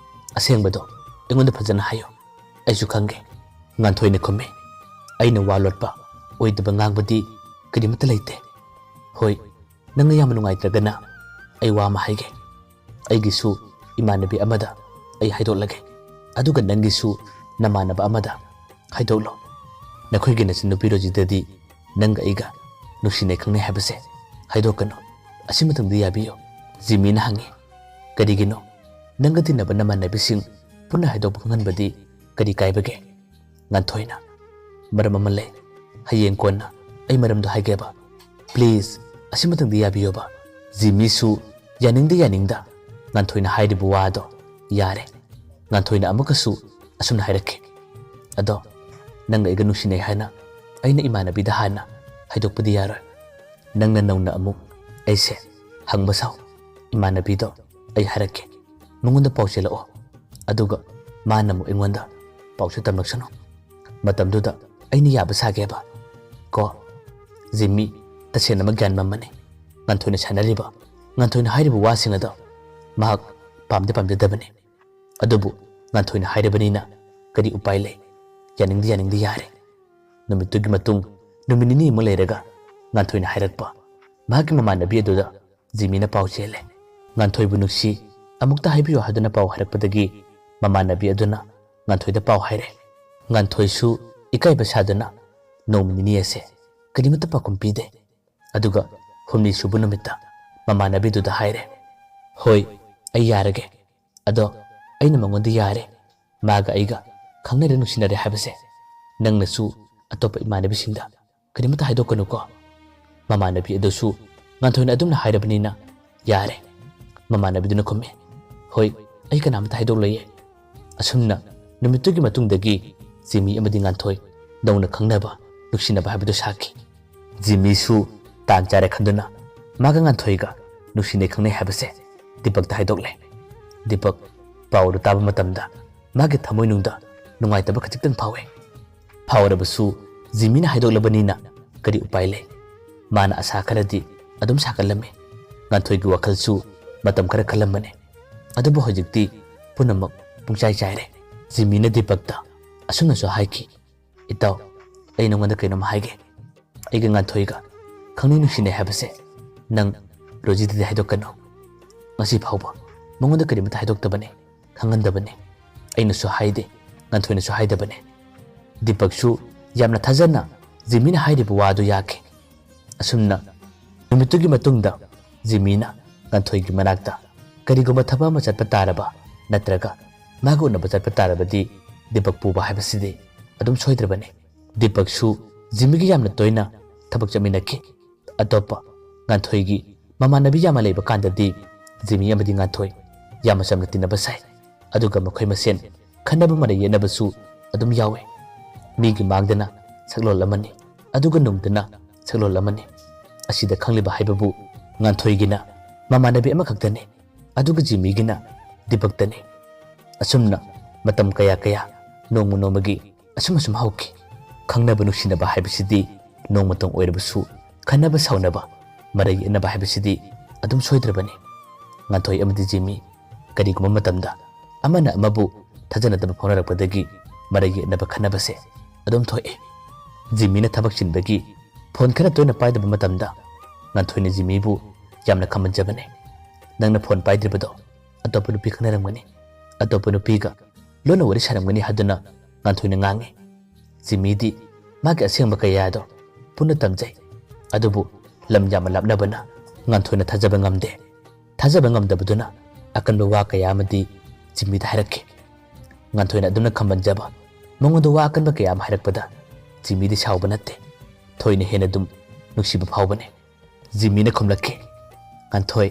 ꯑꯁꯦꯡꯕꯗꯣ ꯑꯩꯉꯣꯟꯗ ꯐꯖꯅ ꯍꯥꯏꯌꯨ꯫ ꯑꯩꯁꯨ ꯈꯪꯒꯦ꯫ ꯉꯥꯟꯊꯣꯏꯅ ꯈꯨꯝꯃꯤ꯫ ꯑꯩꯅ ꯋꯥ ꯂꯣꯠꯄ, ꯑꯣꯏꯗꯕ ꯉꯥꯡꯕꯗꯤ ꯀꯔꯤꯃꯠꯇ ꯂꯩꯇꯦ꯫ ꯍꯣꯏ, ꯅꯪꯅ ꯌꯥꯝꯅ ꯅꯨꯡꯉꯥꯏꯇ꯭ꯔꯒꯅ ꯑꯩ ꯋꯥ ꯑꯃ ꯍꯥꯏꯒꯦ꯫ ꯑꯩꯒꯤꯁꯨ ꯏꯃꯥꯟꯅꯕꯤ ꯑꯃꯗ ꯑꯩ ꯍꯥꯏꯗꯣꯛꯂꯒꯦ꯫ ꯑꯗꯨꯒ ꯅꯪꯒꯤꯁꯨ ꯅꯃꯥꯟꯅꯕ ꯑꯃꯗ ꯍꯥꯏꯗꯣꯛꯂꯣ꯫ ꯅꯈꯣꯏꯒꯤ ꯅꯆꯟꯅꯨꯄꯤ ꯔꯣꯖꯤꯗꯗꯤ ꯅꯪꯒ ꯑꯩꯒ ꯅꯨꯡꯁꯤꯅꯩ ꯈꯪꯅꯩ ꯍꯥꯏꯕꯁꯦ ꯍꯥꯏꯗꯣꯛꯀꯅꯨ꯫ ꯑꯁꯤꯃꯇꯪꯗꯤ ꯌꯥꯕꯤꯌꯨ꯫ ꯖꯤꯃꯤꯅ ꯍꯪꯉꯤ꯫ ꯀꯔꯤꯒꯤꯅꯣ? ꯅꯪꯒ ꯇꯤꯟꯅꯕ ꯅꯃꯥꯟꯅꯕꯤꯁꯤꯡ ꯄꯨꯟꯅ ꯍꯥꯏꯗꯣꯛꯄ ꯈꯪꯍꯟꯕꯗꯤ ꯀꯔꯤ ꯀꯥꯏꯕꯒꯦ? ꯉꯥꯟꯊꯣꯏꯅ, ꯃꯔꯝ ꯑꯃ ꯂꯩ꯫ ꯍꯌꯦꯡ ꯀꯣꯟꯅ ꯑꯩ ꯃꯔꯝꯗꯣ ꯍꯥꯏꯒꯦꯕ꯫ Please, ꯑꯁꯤꯃꯇꯪꯗꯤ ꯌꯥꯕꯤꯌꯣꯕ꯫ ꯖꯤꯃꯤꯁꯨ ꯌꯥꯅꯤꯡꯗ ꯌꯥꯅꯤꯡꯗ ꯉꯥꯟꯊꯣꯏꯅ ꯍꯥꯏꯔꯤꯕ ꯋꯥꯗꯣ ꯌꯥꯔꯦ꯫ ꯉꯥꯟꯊꯣꯏꯅ ꯑꯃꯨꯛꯀꯁꯨ ꯑꯁꯨꯝꯅ ꯍꯥꯏꯔꯛꯈꯤ꯫ ꯑꯗꯣ ꯅꯪꯒ ꯑꯩꯒ ꯅꯨꯡꯁꯤꯅꯩ ꯍꯥꯏꯅ ꯑꯩꯅ ꯏꯃꯥꯟꯅꯕꯤꯗ ꯍꯥꯟꯅ ꯍꯥꯏꯗꯣꯛꯄꯗꯤ ꯌꯥꯔꯣꯏ꯫ ꯅꯪꯅ ꯅꯧꯅ ꯑꯃꯨꯛ ꯑꯩꯁꯦ ꯍꯪꯕ ꯁꯥꯎ꯫ ꯏꯃꯥꯟꯅꯕꯤꯗꯣ ꯑꯩ ꯍꯥꯏꯔꯛꯀꯦ꯫ ꯃꯉꯣꯟꯗ ꯄꯥꯎ ꯆꯦꯜꯂꯛꯑꯣ꯫ ꯑꯗꯨꯒ ꯃꯥꯅ ꯑꯃꯨꯛ ꯑꯩꯉꯣꯟꯗ ꯄꯥꯎꯁꯦ ꯇꯝꯂꯛꯁꯅꯨ꯫ ꯃꯇꯝꯗꯨꯗ ꯑꯩꯅ ꯌꯥꯕ ꯁꯥꯒꯦꯕ꯫ ꯀꯣ? ꯖꯤꯝꯃꯤ ꯇꯁꯦꯡꯅꯃꯛ ꯒ꯭ꯌꯥꯟ ꯃꯝꯕꯅꯤ꯫ ꯉꯥꯟꯊꯣꯏꯅ ꯁꯥꯟꯅꯔꯤꯕ, ꯉꯥꯟꯊꯣꯏꯅ ꯍꯥꯏꯔꯤꯕ ꯋꯥꯁꯤꯡ ꯑꯗꯣ ꯃꯍꯥꯛ ꯄꯥꯝꯗꯤ ꯄꯥꯝꯖꯗꯕꯅꯤ꯫ ꯑꯗꯨꯕꯨ ꯉꯥꯟꯊꯣꯏꯅ ꯍꯥꯏꯔꯕꯅꯤꯅ ꯀꯔꯤ ꯎꯄꯥꯏ ꯂꯩ? ꯌꯥꯅꯤꯡꯗꯤ ꯌꯥꯅꯤꯡꯗꯤ ꯌꯥꯔꯦ꯫ ꯅꯨꯃꯤꯠꯇꯨꯒꯤ ꯃꯇꯨꯡ ꯅꯨꯃꯤꯠ ꯅꯤꯅꯤ ꯑꯃꯨꯛ ꯂꯩꯔꯒ ꯉꯥꯟꯊꯣꯏꯅ ꯍꯥꯏꯔꯛꯄ, ꯃꯍꯥꯛꯀꯤ ꯃꯃꯥꯟꯅꯕꯤ ꯑꯗꯨꯗ ꯖꯤꯃꯤꯅ ꯄꯥꯎ ꯆꯦꯜꯂꯦ꯫ ꯉꯥꯟꯊꯣꯏꯕꯨ ꯅꯨꯡꯁꯤ, ꯑꯃꯨꯛꯇ ꯍꯥꯏꯕꯤꯌꯨ ꯍꯥꯏꯗꯨꯅ ꯄꯥꯎ ꯍꯥꯏꯔꯛꯄꯗꯒꯤ ꯃꯃꯥꯟꯅꯕꯤ ꯑꯗꯨꯅ ꯉꯥꯟꯊꯣꯏꯗ ꯄꯥꯎ ꯍꯥꯏꯔꯦ꯫ ꯉꯥꯟꯊꯣꯏꯁꯨ ꯏꯀꯥꯏꯕ ꯁꯥꯗꯨꯅ ꯅꯣꯡꯃ ꯅꯤꯅꯤ ꯑꯁꯦ ꯀꯔꯤꯃꯠꯇ ꯄꯥꯎꯈꯨꯝ ꯄꯤꯗꯦ꯫ ꯑꯗꯨꯒ ꯍꯨꯝꯅꯤ ꯁꯨꯕ ꯅꯨꯃꯤꯠꯇ ꯃꯃꯥꯟꯅꯕꯤꯗꯨꯗ ꯍꯥꯏꯔꯦ, "ꯍꯣꯏ, ꯑꯩ ꯌꯥꯔꯒꯦ꯫ ꯑꯗꯣ ꯑꯩꯅ ꯃꯉꯣꯟꯗ ꯌꯥꯔꯦ, ꯃꯥꯒ ꯑꯩꯒ ꯈꯪꯅꯔꯦ, ꯅꯨꯡꯁꯤꯅꯔꯦ ꯍꯥꯏꯕꯁꯦ ꯅꯪꯅꯁꯨ ꯑꯇꯣꯞꯄ ꯏꯃꯥꯟꯅꯕꯤꯁꯤꯡꯗ ꯀꯔꯤꯃꯠꯇ ꯍꯥꯏꯗꯣꯛꯀꯅꯨꯀꯣ꯫" ꯃꯃꯥꯟꯅꯕꯤ ꯑꯗꯨꯁꯨ ꯉꯥꯟꯊꯣꯏꯅ ꯑꯗꯨꯝꯅ ꯍꯥꯏꯔꯕꯅꯤꯅ ꯌꯥꯔꯦ꯫ ꯃꯃꯥꯟꯅꯕꯤꯗꯨꯅ ꯈꯨꯝꯃꯤ, "ꯍꯣꯏ, ꯑꯩ ꯀꯅꯥꯃꯠꯇ ꯍꯥꯏꯗꯣꯛꯂꯣꯏꯌꯦ꯫" ꯑꯁꯨꯝꯅ ꯅꯨꯃꯤꯠꯇꯨꯒꯤ ꯃꯇꯨꯡꯗꯒꯤ ꯖꯤꯃꯤ ꯑꯃꯗꯤ ꯉꯥꯟꯊꯣꯏ ꯅꯧꯅ ꯈꯪꯅꯕ, ꯅꯨꯡꯁꯤꯅꯕ ꯍꯥꯏꯕꯗꯨ ꯁꯥꯈꯤ꯫ ꯖꯤꯃꯤꯁꯨ ꯇꯥꯟ ꯆꯥꯔꯦ ꯈꯟꯗꯨꯅ ꯃꯥꯒ ꯉꯥꯟꯊꯣꯏꯒ ꯅꯨꯡꯁꯤꯅꯩ ꯈꯪꯅꯩ ꯍꯥꯏꯕꯁꯦ ꯗꯤꯄꯛꯇ ꯍꯥꯏꯗꯣꯛꯂꯦ꯫ ꯗꯤꯄꯛ ꯄꯥꯎ ꯑꯗꯨ ꯇꯥꯕ ꯃꯇꯝꯗ ꯃꯥꯒꯤ ꯊꯃꯣꯏꯅꯨꯡꯗ ꯅꯨꯡꯉꯥꯏꯇꯕ ꯈꯖꯤꯛꯇꯪ ꯐꯥꯎꯏ꯫ ꯐꯥꯎꯔꯕꯁꯨ ꯖꯤꯃꯤꯅ ꯍꯥꯏꯗꯣꯛꯂꯕꯅꯤꯅ ꯀꯔꯤ ꯎꯄꯥꯏ ꯂꯩ? ꯃꯥꯅ ꯑꯁꯥ ꯈꯔꯗꯤ ꯑꯗꯨꯝ ꯁꯥꯒꯠꯂꯝꯃꯤ꯫ ꯉꯥꯟꯊꯣꯏꯒꯤ ꯋꯥꯈꯜꯁꯨ ꯃꯇꯝ ꯈꯔ ꯈꯜꯂꯝꯕꯅꯤ꯫ ꯑꯗꯨꯕꯨ ꯍꯧꯖꯤꯛꯇꯤ ꯄꯨꯝꯅꯃꯛ ꯄꯨꯡꯆꯥꯏ ꯆꯥꯏꯔꯦ꯫ ꯖꯤꯃꯤꯅ ꯗꯤꯄꯛꯇ ꯑꯁꯨꯝꯅꯁꯨ ꯍꯥꯏꯈꯤ, "ꯏꯇꯥꯎ, ꯑꯩ ꯅꯉꯣꯟꯗ ꯀꯩꯅꯣꯝ ꯍꯥꯏꯒꯦ꯫ ꯑꯩꯒ ꯉꯥꯟꯊꯣꯏꯒ ꯈꯪꯅꯩ ꯅꯨꯡꯁꯤꯅꯩ ꯍꯥꯏꯕꯁꯦ ꯅꯪ ꯔꯣꯖꯤꯗꯗꯤ ꯍꯥꯏꯗꯣꯛꯀꯅꯨ꯫ ꯉꯁꯤ ꯐꯥꯎꯕ ꯃꯉꯣꯟꯗ ꯀꯔꯤꯃꯠꯇ ꯍꯥꯏꯗꯣꯛꯇꯕꯅꯤ, ꯈꯪꯍꯟꯗꯕꯅꯤ꯫ ꯑꯩꯅꯁꯨ ꯍꯥꯏꯗꯦ, ꯉꯥꯟꯊꯣꯏꯅꯁꯨ ꯍꯥꯏꯗꯕꯅꯤ꯫" ꯗꯤꯄꯛꯁꯨ ꯌꯥꯝꯅ ꯊꯥꯖꯅ ꯖꯤꯃꯤꯅ ꯍꯥꯏꯔꯤꯕ ꯋꯥꯗꯨ ꯌꯥꯈꯤ꯫ ꯑꯁꯨꯝꯅ ꯅꯨꯃꯤꯠꯇꯨꯒꯤ ꯃꯇꯨꯡꯗ ꯖꯤꯃꯤꯅ ꯉꯥꯟꯊꯣꯏꯒꯤ ꯃꯅꯥꯛꯇ ꯀꯔꯤꯒꯨꯝꯕ ꯊꯕꯛ ꯑꯃ ꯆꯠꯄ ꯇꯥꯔꯕ ꯅꯠꯇ꯭ꯔꯒ ꯃꯥꯒ ꯎꯅꯕ ꯆꯠꯄ ꯇꯥꯔꯕꯗꯤ ꯗꯤꯄꯛ ꯄꯨꯕ ꯍꯥꯏꯕꯁꯤꯗꯤ ꯑꯗꯨꯝ ꯁꯣꯏꯗ꯭ꯔꯕꯅꯤ꯫ ꯗꯤꯄꯛꯁꯨ ꯖꯤꯃꯤꯒ ꯌꯥꯝꯅ ꯇꯣꯏꯅ ꯊꯕꯛ ꯆꯠꯃꯤꯟꯅꯈꯤ꯫ ꯑꯇꯣꯞꯄ ꯉꯥꯟꯊꯣꯏꯒꯤ ꯃꯃꯥꯟꯅꯕꯤ ꯌꯥꯝꯅ ꯂꯩꯕ ꯀꯥꯟꯗꯗꯤ ꯖꯤꯃꯤ ꯑꯃꯗꯤ ꯉꯥꯟꯊꯣꯏ ꯌꯥꯝꯅ ꯆꯝꯅ ꯇꯤꯟꯅꯕ ꯁꯥꯏ꯫ ꯑꯗꯨꯒ ꯃꯈꯣꯏ ꯃꯁꯦꯟ ꯈꯟꯅꯕ ꯃꯔꯩ ꯌꯦꯠꯅꯕꯁꯨ ꯑꯗꯨꯝ ꯌꯥꯎꯏ꯫ ꯃꯤꯒꯤ ꯃꯥꯡꯗꯅ ꯁꯛꯂꯣꯟ ꯑꯃꯅꯤ, ꯑꯗꯨꯒ ꯅꯨꯡꯗꯅ ꯁꯛꯂꯣꯟ ꯑꯃꯅꯤ꯫ ꯑꯁꯤꯗ ꯈꯪꯂꯤꯕ ꯍꯥꯏꯕꯕꯨ ꯉꯥꯟꯊꯣꯏꯒꯤꯅ ꯃꯃꯥꯟꯅꯕꯤ ꯑꯃꯈꯛꯇꯅꯤ, ꯑꯗꯨꯒ ꯖꯤꯃꯤꯒꯤꯅ ꯗꯤꯄꯛꯇꯅꯤ꯫ ꯑꯁꯨꯝꯅ ꯃꯇꯝ ꯀꯌꯥ ꯀꯌꯥ ꯅꯣꯡꯃ ꯅꯣꯡꯃꯒꯤ ꯑꯁꯨꯝ ꯑꯁꯨꯝ ꯍꯧꯈꯤ꯫ ꯈꯪꯅꯕ ꯅꯨꯡꯁꯤꯅꯕ ꯍꯥꯏꯕꯁꯤꯗꯤ ꯅꯣꯡꯃꯇꯪ ꯑꯣꯏꯔꯕꯁꯨ ꯈꯟꯅꯕ ꯁꯥꯎꯅꯕ, ꯃꯔꯩ ꯌꯦꯠꯅꯕ ꯍꯥꯏꯕꯁꯤꯗꯤ ꯑꯗꯨꯝ ꯁꯣꯏꯗ꯭ꯔꯕꯅꯤ꯫ ꯉꯥꯟꯊꯣꯏ ꯑꯃꯗꯤ ꯖꯤꯃꯤ ꯀꯔꯤꯒꯨꯝꯕ ꯃꯇꯝꯗ ꯑꯃꯅ ꯑꯃꯕꯨ ꯊꯥꯖꯅꯗꯕ ꯐꯥꯎꯅꯔꯛꯄꯗꯒꯤ ꯃꯔꯩ ꯌꯦꯠꯅꯕ, ꯈꯟꯅꯕꯁꯦ ꯑꯗꯨꯝ ꯊꯣꯛꯏ꯫ ꯖꯤꯃꯤꯅ ꯊꯕꯛ ꯆꯤꯟꯕꯒꯤ ꯐꯣꯟ ꯈꯔ ꯇꯣꯏꯅ ꯄꯥꯏꯗꯕ ꯃꯇꯝꯗ ꯉꯥꯟꯊꯣꯏꯅ ꯖꯤꯃꯤꯕꯨ ꯌꯥꯝꯅ ꯈꯝꯕꯟꯖꯕꯅꯦ꯫ ꯅꯪꯅ ꯐꯣꯟ ꯄꯥꯏꯗ꯭ꯔꯤꯕꯗꯣ ꯑꯇꯣꯞꯄ ꯅꯨꯄꯤ ꯈꯪꯅꯔꯝꯒꯅꯤ, ꯑꯇꯣꯞꯄ ꯅꯨꯄꯤꯒ ꯂꯣꯟꯅ ꯋꯥꯔꯤ ꯁꯥꯔꯝꯒꯅꯤ ꯍꯥꯏꯗꯨꯅ ꯉꯥꯟꯊꯣꯏꯅ ꯉꯥꯡꯉꯤ꯫ ꯖꯤꯃꯤꯗꯤ ꯃꯥꯒꯤ ꯑꯁꯦꯡꯕ ꯀꯌꯥꯗꯣ ꯄꯨꯟꯅ ꯇꯝꯖꯩ꯫ ꯑꯗꯨꯕꯨ ꯂꯝ ꯌꯥꯝꯅ ꯂꯥꯞꯅꯕꯅ ꯉꯥꯟꯊꯣꯏꯅ ꯊꯥꯖꯕ ꯉꯝꯗꯦ꯫ ꯊꯥꯖꯕ ꯉꯝꯗꯕꯗꯨꯅ ꯑꯀꯟꯕ ꯋꯥ ꯀꯌꯥ ꯑꯃꯗꯤ ꯖꯤꯃꯤꯗ ꯍꯥꯏꯔꯛꯈꯤ꯫ ꯉꯥꯟꯊꯣꯏꯅ ꯑꯗꯨꯝꯅ ꯈꯝꯕꯟꯖꯕ, ꯃꯉꯣꯟꯗ ꯋꯥ ꯑꯀꯟꯕ ꯀꯌꯥ ꯑꯃ ꯍꯥꯏꯔꯛꯄꯗ ꯖꯤꯃꯤꯗꯤ ꯁꯥꯎꯕ ꯅꯠꯇꯦ, ꯊꯣꯏꯅ ꯍꯦꯟꯅ ꯑꯗꯨꯝ ꯅꯨꯡꯁꯤꯕ ꯐꯥꯎꯕꯅꯦ꯫ ꯖꯤꯃꯤꯅ ꯈꯨꯝꯂꯛꯈꯤ, "ꯉꯥꯟꯊꯣꯏ,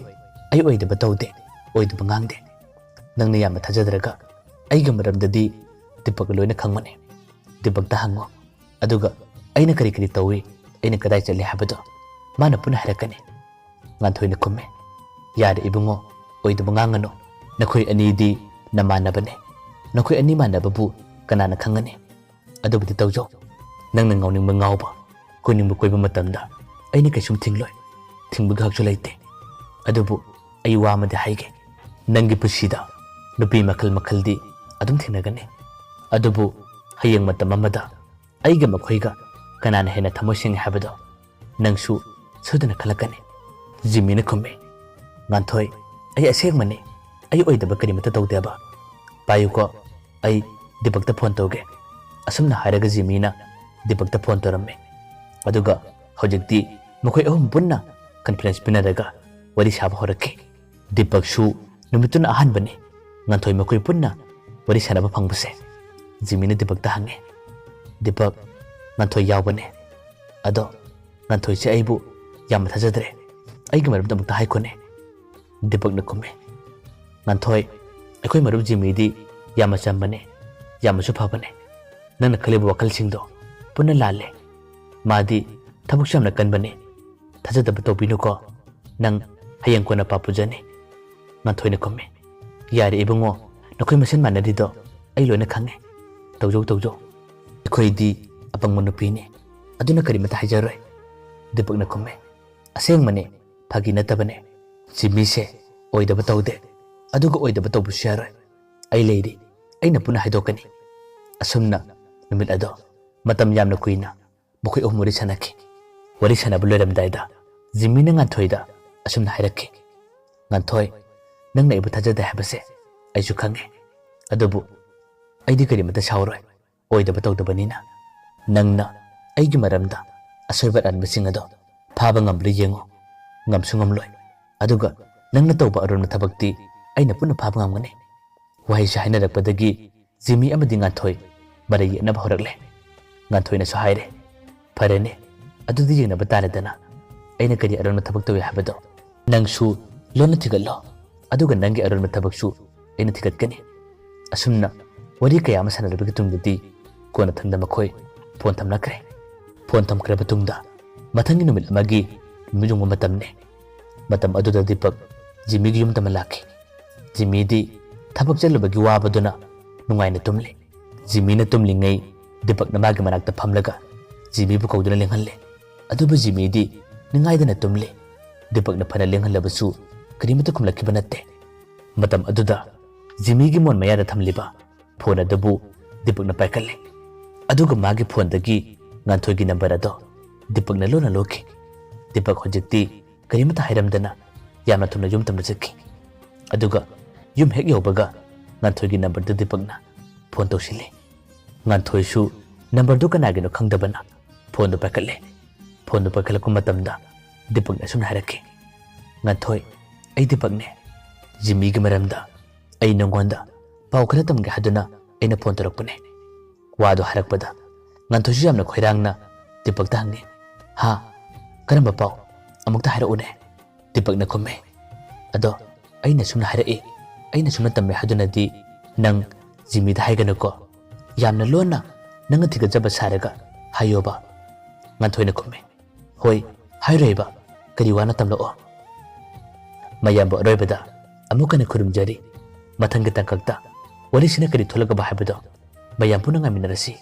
ꯑꯩ ꯑꯣꯏꯗꯕ ꯇꯧꯗꯦ, ꯑꯣꯏꯗꯕ ꯉꯥꯡꯗꯦ꯫ ꯅꯪꯅ ꯌꯥꯝꯅ ꯊꯥꯖꯗ꯭ꯔꯒ ꯑꯩꯒꯤ ꯃꯔꯝꯗꯗꯤ ꯗꯤꯄꯛ ꯂꯣꯏꯅ ꯈꯪꯕꯅꯦ꯫ ꯗꯤꯄꯛꯇ ꯍꯪꯉꯣ, ꯑꯗꯨꯒ ꯑꯩꯅ ꯀꯔꯤ ꯀꯔꯤ ꯇꯧꯏ, ꯑꯩꯅ ꯀꯗꯥꯏ ꯆꯠꯂꯤ ꯍꯥꯏꯕꯗꯣ ꯃꯥꯅ ꯄꯨꯟꯅ ꯍꯥꯏꯔꯛꯀꯅꯤ꯫" ꯉꯥꯟꯊꯣꯏꯅ ꯈꯨꯝꯃꯦ, "ꯌꯥꯔꯦ ꯏꯕꯨꯡꯉꯣ, ꯑꯣꯏꯗꯕ ꯉꯥꯡꯒꯅꯨ꯫ ꯅꯈꯣꯏ ꯑꯅꯤꯗꯤ ꯅꯃꯥꯟꯅꯕꯅꯦ꯫ ꯅꯈꯣꯏ ꯑꯅꯤ ꯃꯥꯟꯅꯕꯕꯨ ꯀꯅꯥꯅ ꯈꯪꯒꯅꯤ? ꯑꯗꯨꯕꯨꯗꯤ ꯇꯧꯖꯧ꯫ ꯅꯪꯅ ꯉꯥꯎꯅꯤꯡꯕ ꯉꯥꯎꯕ, ꯀꯣꯏꯅꯤꯡꯕ ꯀꯣꯏꯕ ꯃꯇꯝꯗ ꯑꯩꯅ ꯀꯩꯁꯨꯝ ꯊꯤꯡꯂꯣꯏ꯫ ꯊꯤꯡꯕꯒꯤ ꯍꯛꯁꯨ ꯂꯩꯇꯦ꯫ ꯑꯗꯨꯕꯨ ꯑꯩ ꯋꯥ ꯑꯃꯗꯤ ꯍꯥꯏꯒꯦ꯫ ꯅꯪꯒꯤ ꯄꯨꯟꯁꯤꯗ ꯅꯨꯄꯤ ꯃꯈꯜ ꯃꯈꯜꯗꯤ ꯑꯗꯨꯝ ꯊꯦꯡꯅꯒꯅꯤ꯫ ꯑꯗꯨꯕꯨ ꯍꯌꯦꯡ ꯃꯇꯝ ꯑꯃꯗ ꯑꯩꯒ ꯃꯈꯣꯏꯒ ꯀꯅꯥꯅ ꯍꯦꯟꯅ ꯊꯃꯣꯏ ꯁꯦꯡꯉꯤ ꯍꯥꯏꯕꯗꯣ ꯅꯪꯁꯨ ꯁꯣꯏꯗꯅ ꯈꯜꯂꯛꯀꯅꯤ꯫" ꯖꯤꯃꯤꯅ ꯈꯨꯝꯃꯤ, "ꯉꯥꯟꯊꯣꯏ, ꯑꯩ ꯑꯁꯦꯡꯕꯅꯤ꯫ ꯑꯩ ꯑꯣꯏꯗꯕ ꯀꯔꯤꯃꯠꯇ ꯇꯧꯗꯦꯕ꯫ ꯄꯥꯏꯌꯨꯀꯣ, ꯑꯩ ꯗꯤꯄꯛꯇ ꯐꯣꯟ ꯇꯧꯒꯦ꯫" ꯑꯁꯨꯝꯅ ꯍꯥꯏꯔꯒ ꯖꯤꯃꯤꯅ ꯗꯤꯄꯛꯇ ꯐꯣꯟ ꯇꯧꯔꯝꯃꯤ꯫ ꯑꯗꯨꯒ ꯍꯧꯖꯤꯛꯇꯤ ꯃꯈꯣꯏ ꯑꯍꯨꯝ ꯄꯨꯟꯅ ꯀꯟꯐꯔꯦꯟꯁ ꯄꯤꯅꯔꯒ ꯋꯥꯔꯤ ꯁꯥꯕ ꯍꯧꯔꯛꯈꯤ꯫ ꯗꯤꯄꯛꯁꯨ ꯅꯨꯃꯤꯠꯇꯨꯅ ꯑꯍꯥꯟꯕꯅꯤ ꯉꯥꯟꯊꯣꯏ ꯃꯈꯣꯏ ꯄꯨꯟꯅ ꯋꯥꯔꯤ ꯁꯥꯟꯅꯕ ꯐꯪꯕꯁꯦ꯫ ꯖꯤꯃꯤꯅ ꯗꯤꯄꯛꯇ ꯍꯪꯉꯦ, "ꯗꯤꯄꯛ, ꯉꯥꯟꯊꯣꯏ ꯌꯥꯎꯕꯅꯦ꯫ ꯑꯗꯣ ꯉꯥꯟꯊꯣꯏꯁꯦ ꯑꯩꯕꯨ ꯌꯥꯝꯅ ꯊꯥꯖꯗ꯭ꯔꯦ꯫ ꯑꯩꯒꯤ ꯃꯔꯝꯗ ꯑꯃꯨꯛꯇ ꯍꯥꯏꯈꯣꯅꯦ꯫" ꯗꯤꯄꯛꯅ ꯈꯨꯝꯃꯦ, "ꯉꯥꯟꯊꯣꯏ, ꯑꯩꯈꯣꯏ ꯃꯔꯨꯞ ꯖꯤꯃꯤꯗꯤ ꯌꯥꯝꯅ ꯆꯝꯕꯅꯦ, ꯌꯥꯝꯅꯁꯨ ꯐꯕꯅꯦ꯫ ꯅꯪꯅ ꯈꯜꯂꯤꯕ ꯋꯥꯈꯜꯁꯤꯡꯗꯣ ꯄꯨꯟꯅ ꯂꯥꯜꯂꯦ꯫ ꯃꯥꯗꯤ ꯊꯕꯛꯁꯨ ꯌꯥꯝꯅ ꯀꯟꯕꯅꯦ꯫ ꯊꯥꯖꯗꯕ ꯇꯧꯕꯤꯅꯨꯀꯣ꯫ ꯅꯪ ꯍꯌꯦꯡ ꯀꯣꯟꯅ ꯄꯥꯞ ꯄꯨꯖꯅꯤ꯫" ꯉꯥꯟꯊꯣꯏꯅ ꯈꯨꯝꯃꯤ, "ꯌꯥꯔꯦ ꯏꯕꯨꯡꯉꯣ, ꯅꯈꯣꯏ ꯃꯁꯦꯟ ꯃꯥꯟꯅꯔꯤꯗꯣ ꯑꯩ ꯂꯣꯏꯅ ꯈꯪꯉꯦ꯫ ꯇꯧꯖꯧ, ꯇꯧꯖꯧ꯫ ꯑꯩꯈꯣꯏꯗꯤ ꯑꯄꯪꯕ ꯅꯨꯄꯤꯅꯤ, ꯑꯗꯨꯅ ꯀꯔꯤꯃꯠꯇ ꯍꯥꯏꯖꯔꯣꯏ꯫" ꯗꯤꯄꯛꯅ ꯈꯨꯝꯃꯤ, "ꯑꯁꯦꯡꯕꯅꯦ, ꯐꯥꯒꯤ ꯅꯠꯇꯕꯅꯦ꯫ ꯖꯤꯃꯤꯁꯦ ꯑꯣꯏꯗꯕ ꯇꯧꯗꯦ, ꯑꯗꯨꯒ ꯑꯣꯏꯗꯕ ꯇꯧꯕꯁꯨ ꯌꯥꯔꯣꯏ꯫ ꯑꯩ ꯂꯩꯔꯤ, ꯑꯩꯅ ꯄꯨꯟꯅ ꯍꯥꯏꯗꯣꯛꯀꯅꯤ꯫" ꯑꯁꯨꯝꯅ ꯅꯨꯃꯤꯠ ꯑꯗꯣ ꯃꯇꯝ ꯌꯥꯝꯅ ꯀꯨꯏꯅ ꯃꯈꯣꯏ ꯑꯍꯨꯝ ꯋꯥꯔꯤ ꯁꯥꯟꯅꯈꯤ꯫ ꯋꯥꯔꯤ ꯁꯥꯟꯅꯕ ꯂꯣꯏꯔꯝꯗꯥꯏꯗ ꯖꯤꯃꯤꯅ ꯉꯥꯟꯊꯣꯏꯗ ꯑꯁꯨꯝꯅ ꯍꯥꯏꯔꯛꯈꯤ, "ꯉꯥꯟꯊꯣꯏ, ꯅꯪꯅ ꯑꯩꯕꯨ ꯊꯥꯖꯗꯦ ꯍꯥꯏꯕꯁꯦ ꯑꯩꯁꯨ ꯈꯪꯉꯦ꯫ ꯑꯗꯨꯕꯨ ꯑꯩꯗꯤ ꯀꯔꯤꯃꯇ ꯁꯥꯎꯔꯣꯏ, ꯑꯣꯏꯗꯕ ꯇꯧꯗꯕꯅꯤꯅ꯫ ꯅꯪꯅ ꯑꯩꯒꯤ ꯃꯔꯝꯗ ꯑꯁꯣꯏꯕ ꯑꯔꯥꯟꯕꯁꯤꯡ ꯑꯗꯣ ꯐꯥꯕ ꯉꯝꯕ꯭ꯔꯥ ꯌꯦꯡꯉꯨ꯫ ꯉꯝꯁꯨ ꯉꯝꯂꯣꯏ꯫ ꯑꯗꯨꯒ ꯅꯪꯅ ꯇꯧꯕ ꯑꯔꯣꯟꯕ ꯊꯕꯛꯇꯤ ꯑꯩꯅ ꯄꯨꯟꯅ ꯐꯥꯕ ꯉꯝꯒꯅꯤ꯫" ꯋꯥꯍꯩꯁꯤ ꯍꯥꯏꯅꯔꯛꯄꯗꯒꯤ ꯖꯤꯃꯤ ꯑꯃꯗꯤ ꯉꯥꯟꯊꯣꯏ ꯃꯔꯩ ꯌꯦꯠꯅꯕ ꯍꯧꯔꯛꯂꯦ꯫ ꯉꯥꯟꯊꯣꯏꯅꯁꯨ ꯍꯥꯏꯔꯦ, "ꯐꯔꯦꯅꯦ, ꯑꯗꯨꯗꯤ ꯌꯦꯡꯅꯕ ꯇꯥꯔꯦꯗꯅ, ꯑꯩꯅ ꯀꯔꯤ ꯑꯔꯣꯟꯕ ꯊꯕꯛ ꯇꯧꯏ ꯍꯥꯏꯕꯗꯣ꯫ ꯅꯪꯁꯨ ꯂꯣꯟꯅ ꯊꯤꯒꯠꯂꯣ, ꯑꯗꯨꯒ ꯅꯪꯒꯤ ꯑꯔꯣꯟꯕ ꯊꯕꯛꯁꯨ ꯑꯩꯅ ꯊꯤꯒꯠꯀꯅꯤ꯫" ꯑꯁꯨꯝꯅ ꯋꯥꯔꯤ ꯀꯌꯥ ꯑꯃ ꯁꯥꯟꯅꯔꯕꯒꯤ ꯇꯨꯡꯗꯗꯤ ꯀꯣꯟꯅꯊꯪꯗ ꯃꯈꯣꯏ ꯐꯣꯟ ꯊꯝꯅꯈ꯭ꯔꯦ꯫ ꯐꯣꯟ ꯊꯝꯈ꯭ꯔꯕ ꯇꯨꯡꯗ ꯃꯊꯪꯒꯤ ꯅꯨꯃꯤꯠ ꯑꯃꯒꯤ ꯅꯨꯃꯤꯠ ꯌꯨꯡꯕ ꯃꯇꯝꯅꯤ꯫ ꯃꯇꯝ ꯑꯗꯨꯗ ꯗꯤꯄꯛ ꯖꯤꯃꯤꯒꯤ ꯌꯨꯝꯗꯃꯛ ꯂꯥꯛꯈꯤ꯫ ꯖꯤꯃꯤꯗꯤ ꯊꯕꯛ ꯆꯠꯂꯨꯕꯒꯤ ꯋꯥꯕꯗꯨꯅ ꯅꯨꯡꯉꯥꯏꯅ ꯇꯨꯝꯂꯤ꯫ ꯖꯤꯃꯤꯅ ꯇꯨꯝꯂꯤꯉꯩ ꯗꯤꯄꯛꯅ ꯃꯥꯒꯤ ꯃꯅꯥꯛꯇ ꯐꯝꯂꯒ ꯖꯤꯃꯤꯕꯨ ꯀꯧꯗꯨꯅ ꯂꯦꯡꯍꯜꯂꯦ꯫ ꯑꯗꯨꯕꯨ ꯖꯤꯃꯤꯗꯤ ꯅꯤꯡꯉꯥꯏꯗꯅ ꯇꯨꯝꯂꯤ꯫ ꯗꯤꯄꯛꯅ ꯐꯅ ꯂꯦꯡꯍꯜꯂꯕꯁꯨ ꯀꯔꯤꯃꯠꯇ ꯈꯨꯝꯂꯛꯈꯤꯕ ꯅꯠꯇꯦ꯫ ꯃꯇꯝ ꯑꯗꯨꯗ ꯖꯤꯃꯤꯒꯤ ꯃꯣꯟ ꯃꯌꯥꯗ ꯊꯝꯂꯤꯕ ꯐꯣꯟ ꯑꯗꯨꯕꯨ ꯗꯤꯄꯛꯅ ꯄꯥꯏꯈꯠꯂꯦ꯫ ꯑꯗꯨꯒ ꯃꯥꯒꯤ ꯐꯣꯟꯗꯒꯤ ꯉꯥꯟꯊꯣꯏꯒꯤ ꯅꯝꯕꯔ ꯑꯗꯣ ꯗꯤꯄꯛꯅ ꯂꯣꯟꯅ ꯂꯧꯈꯤ꯫ ꯗꯤꯄꯛ ꯍꯧꯖꯤꯛꯇꯤ ꯀꯔꯤꯃꯠꯇ ꯍꯥꯏꯔꯝꯗꯅ ꯌꯥꯝꯅ ꯊꯨꯅ ꯌꯨꯝ ꯇꯝꯅ ꯆꯠꯈꯤ꯫ ꯑꯗꯨꯒ ꯌꯨꯝ ꯍꯦꯛ ꯌꯧꯕꯒ ꯉꯥꯟꯊꯣꯏꯒꯤ ꯅꯝꯕꯔꯗꯨ ꯗꯤꯄꯛꯅ ꯐꯣꯟ ꯇꯧꯁꯤꯜꯂꯤ꯫ ꯉꯥꯟꯊꯣꯏꯁꯨ ꯅꯝꯕꯔꯗꯨ ꯀꯅꯥꯒꯤꯅꯣ ꯈꯪꯗꯕꯅ ꯐꯣꯟꯗꯨ ꯄꯥꯏꯈꯠꯂꯦ꯫ ꯐꯣꯟꯗꯨ ꯄꯥꯏꯈꯠꯂꯛꯄ ꯃꯇꯝꯗ ꯗꯤꯄꯛꯅ ꯑꯁꯨꯝꯅ ꯍꯥꯏꯔꯛꯈꯤ, "ꯉꯥꯟꯊꯣꯏ, ꯑꯩ ꯗꯤꯄꯛꯅꯦ꯫ ꯖꯤꯃꯤꯒꯤ ꯃꯔꯝꯗ ꯑꯩ ꯅꯉꯣꯟꯗ ꯄꯥꯎ ꯈꯔ ꯇꯝꯒꯦ ꯍꯥꯏꯗꯨꯅ ꯑꯩꯅ ꯐꯣꯟ ꯇꯧꯔꯛꯄꯅꯦ꯫" ꯋꯥꯗꯨ ꯍꯥꯏꯔꯛꯄꯗ ꯉꯥꯟꯊꯣꯏꯁꯨ ꯌꯥꯝꯅ ꯈꯣꯏꯔꯥꯡꯅ ꯗꯤꯄꯛꯇ ꯍꯪꯉꯤ, "ꯍꯥ? ꯀꯔꯝꯕ ꯄꯥꯎ? ꯑꯃꯨꯛꯇ ꯍꯥꯏꯔꯛꯎꯅꯦ?" ꯗꯤꯄꯛꯅ ꯈꯨꯝꯃꯦ, "ꯑꯗꯣ ꯑꯩꯅ ꯁꯨꯝꯅ ꯍꯥꯏꯔꯛꯏ, ꯑꯩꯅ ꯁꯨꯝꯅ ꯇꯝꯃꯦ ꯍꯥꯏꯗꯨꯅꯗꯤ ꯅꯪ ꯖꯤꯃꯤꯗ ꯍꯥꯏꯒꯅꯨꯀꯣ꯫ ꯌꯥꯝꯅ ꯂꯣꯟꯅ ꯅꯪꯅ ꯊꯤꯒꯠꯆꯕ ꯁꯥꯔꯒ ꯍꯥꯏꯌꯣꯕ꯫" ꯉꯥꯟꯊꯣꯏꯅ ꯈꯨꯝꯃꯦ, "ꯍꯣꯏ, ꯍꯥꯏꯔꯣꯏꯕ꯫ ꯀꯔꯤ ꯋꯥꯅꯣ ꯇꯝꯂꯛꯑꯣ꯫" ꯃꯌꯥꯝꯕꯨ ꯑꯔꯣꯏꯕꯗ ꯑꯃꯨꯛ ꯍꯟꯅ ꯈꯨꯔꯨꯝꯖꯔꯤ꯫ ꯃꯊꯪꯒꯤ ꯇꯥꯡꯀꯛꯇ ꯋꯥꯔꯤꯁꯤꯅ ꯀꯔꯤ ꯊꯣꯛꯂꯛꯀꯕ ꯍꯥꯏꯕꯗꯣ ꯃꯌꯥꯝ ꯄꯨꯟꯅ ꯉꯥꯏꯃꯤꯟꯅꯔꯁꯤ꯫